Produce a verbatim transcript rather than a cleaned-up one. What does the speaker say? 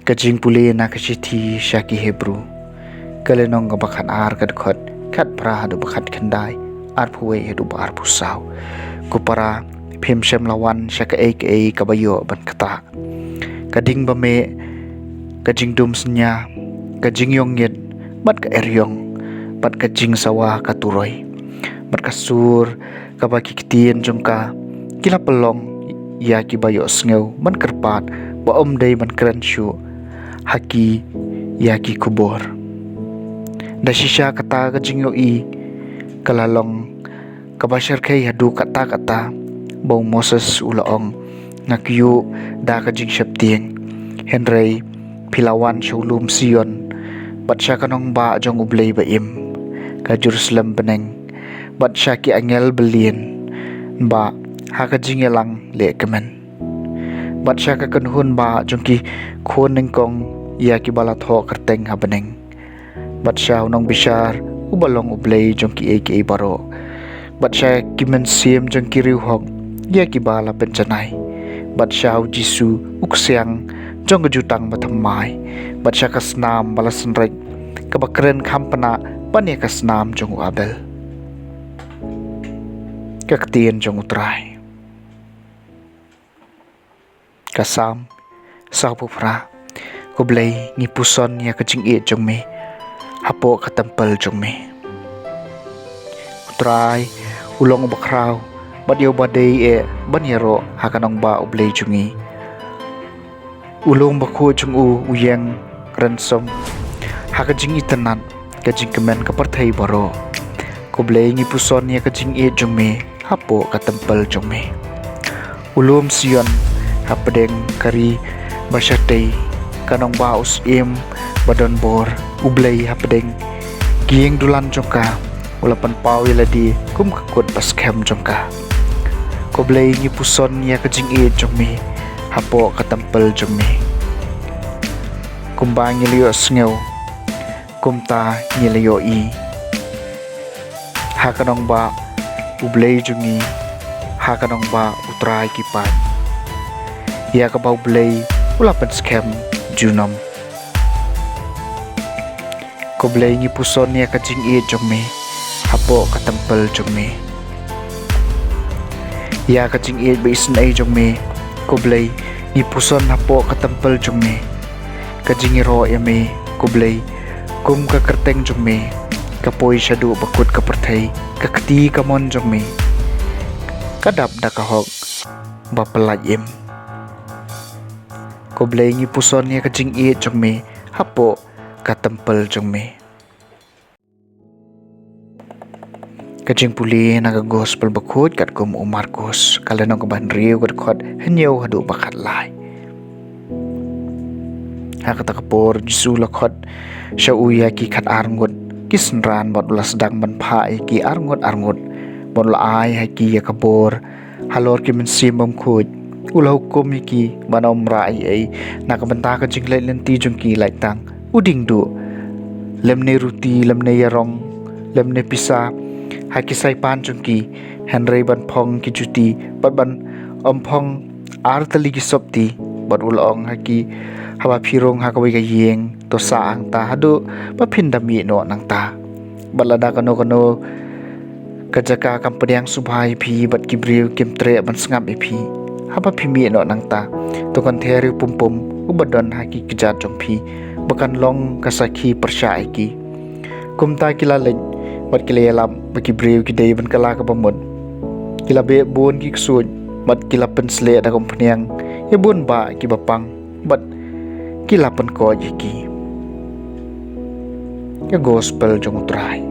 Ka jingpule na ka shithi sha ki Hebru, ka lynnong kaba khatar, ka dkhot khatphra haduh ba khatkhyndai, arphew wei haduh ba arphew saw. Ko para, phim shym la wan sha kaei kaei kaba ïoh ban ktah. Ka ding ba meh, ka jingdum synñia, ka jingïong ngit, bad ka eriong, bad ka jingsawa ka turoi, bad ka sur kaba ki ktien jong ka ki la pynlong ïa kiba ïohsngew ban kyrpad, ba ym dei ban kren shuh ha ki ïa ki khubor. Da shisha kata ka jingïohi ka la long kaba shyrkhei haduh katta katta, ba u Moses u la ong, nga kyiuh da ka jingsheptieng. Hynrei phi la wan sha u lum Sion, bad sha ka nongbah jong U Blei ba im, ka Jerusalem bneng, bad sha ki angel byllian, bad ha ka jingïalang lehkmen, bad sha ka kynhun bah jong ki khun nyngkong ïa kiba la thoh kyrteng ha bneng, bad sha u nongbishar uba long U Blei jong kiei kiei baroh, bad sha ki mynsiem jong ki riewhok ïa kiba la pynjanai, bad sha u Jisu u ksiang jong ka jutang bathymmai, bad sha ka snam ba la synreit kaba kren kham pynah ban ïa ka snam jong u Abel. Ka ktien jong U Trai. Ka Salm sawphew phra. Ko Blei, ngi puson ïa ka jingïeit jong me hapoh ka templ jong me. U Trai u long uba khraw, bad ïa uba dei eh ban ïaroh ha ka nongbah U Blei jong ngi. U lum bakhuid jong u u ïeng rynsom ha ka jingitynnad ka jingkmen ka pyrthei baroh. Ko Blei, ngi puson ïa ka jingïeit jong me hapoh ka templ jong me. U lum Sion hapdeng ka ri ba shatei, ka nongbah u Syiem ba donbor, U Blei hapdeng ki ïing dulan jong ka, u la pynpaw ïa lade kum ka kut ba skhem jong ka. Ko Blei, ngi puson ïa ka jingïeit jong me hapoh ka templ jong me. Kumba ngi la ïohsngew, kumta ngi la ïohi ha ka nongbah U Blei jong ngi, ha ka nongbah U Trai ki paid, ïa kaba U Blei u la pynskhem junom. Ko Blei, ngi puson ïa ka jingïeit jong me hapoh ka templ jong me. Ïa ka jingïeit ba isynei jong me, ko Blei, ngi puson hapoh ka templ jong me. Ka jingïaroh ïa me, ko Blei, kum ka kyrteng jong me ka poi shaduh bakut ka pyrthei, ka kti kamon jong me ka dap da ka hok ba pyllait im. Ko Blei, ngi puson ïa ka jingïeit jong me hapoh ka templ jong me. Ka jingpule na ka Gospel bakhuid katkum u Markos, ka lynnong kaba hynriew, ka dkhot hynñiew haduh ba khatlai. Ha kata ka por Jisu u la khot sha u ïa ki khatar ngut ki synran, bad u la sdang ban phah ïa ki arngut arngut, bad u la ai ha ki ïa ka bor halor ki mynsiem bymkhuid. U la hukum ïa ki ban ym rah ei ei na ka bynta ka jingleit lynti jong ki, lait tang u dieng duh, lymne ruti, lymne ïarong, lymne pisa ha ki saipan jong ki, hynrei ban phong ki juti, bad ban ym phong ar tylli ki sopti. Bad u la ong ha ki, haba phi rung ha kawei ka ïing, to sah hangta haduh ba phin da mih noh nangta. Bad lada kano kano ka jaka kam pdiang sngewbha ïa phi, bad ki briew kim treh ban sngap ïa phi haba phi mih noh nangta, to kynther ïa u pum pum uba don ha ki kjat jong phi, ba kan long ka sakhi pyrshah ïa ki. Kumta ki la leit, bad ki la ïalap ba ki briew ki dei ban kylla kaba mut. Ki la beh bun ki ksuid, bad ki la pynsleh da ka umphniang ïa bun bah kiba pang, bad ki la pynkoit ïa ki. Ka Gospel jong U Trai.